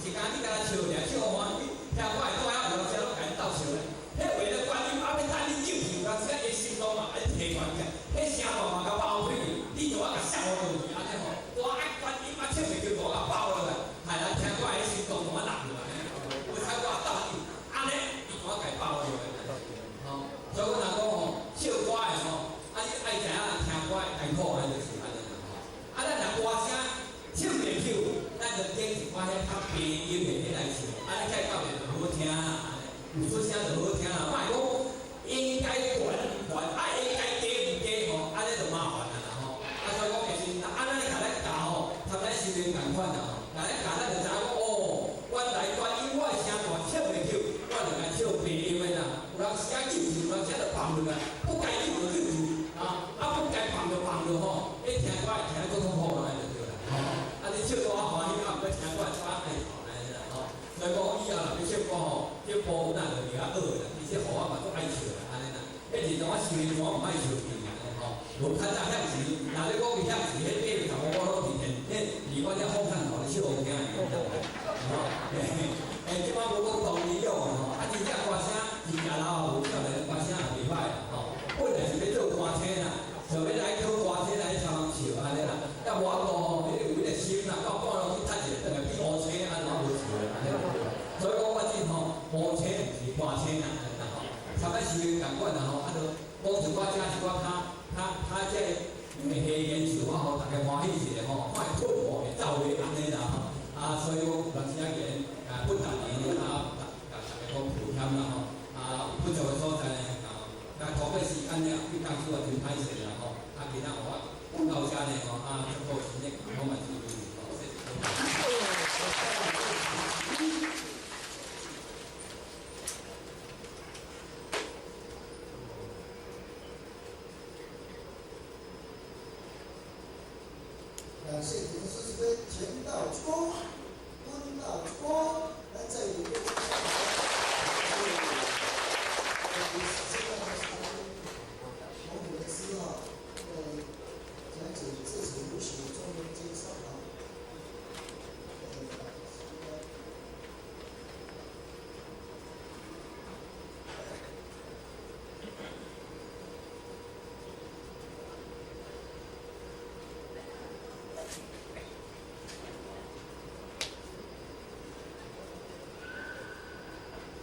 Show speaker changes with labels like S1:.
S1: 是敢你敢若笑爾，笑歡喜，聽我的歌，有當時攏共𪜶鬥笑咧。彼話咧出聲就好聽啦，莫講應該懸毋懸，啊應該低毋低吼，按呢就麻煩啊啦吼。啊，所以講其實按呢共咱教吼，參咱修行仝款啦吼，共咱教咱就知影講哦，原來原因我的聲大唱袂去，我就共唱低音的啦。有人寫救助，有人寫就放落來，不該救就救助，啊啊不該放就放落吼，你聽歌會聽得足痛苦安尼就對啦，吼。啊你唱到我歡喜，啊毋過聽歌會愛頭按呢啦吼。所以講以後若欲唱歌吼，這部分咱就袂曉學啦，其實予我嘛足愛笑啦，按呢啦。彼陣我修行我毋愛笑去按呢吼，無較早遐時，若你講伊遐時，彼八月頭我攏佇現，彼佇我遮風扇頭咧笑烏驚吼。欸，這擺無講當年勇吼，啊真正歌聲真正老也無少年歌聲也袂歹啦吼。本來是欲做歌星啦，想欲來考歌星來參笑按呢啦，但無法度吼，彼個有彼個心啦，到半路去踢一下，轉來變烏青，按怎無笑啦，按呢。所以講我真吼，烏青毋是歌星啦，按呢啦吼。參咱修行仝款啦吼，啊，就講一寡遮一寡較較較這個下言笑話予大家歡喜一下吼，看會困無會走袂按呢啦吼。啊，所以講有當時仔言啊，不但年啊，共大家講抱歉啦吼。啊，有不足的所在呢，啊，甲拖過時間了，去公司也真歹勢啦吼。啊，今仔予我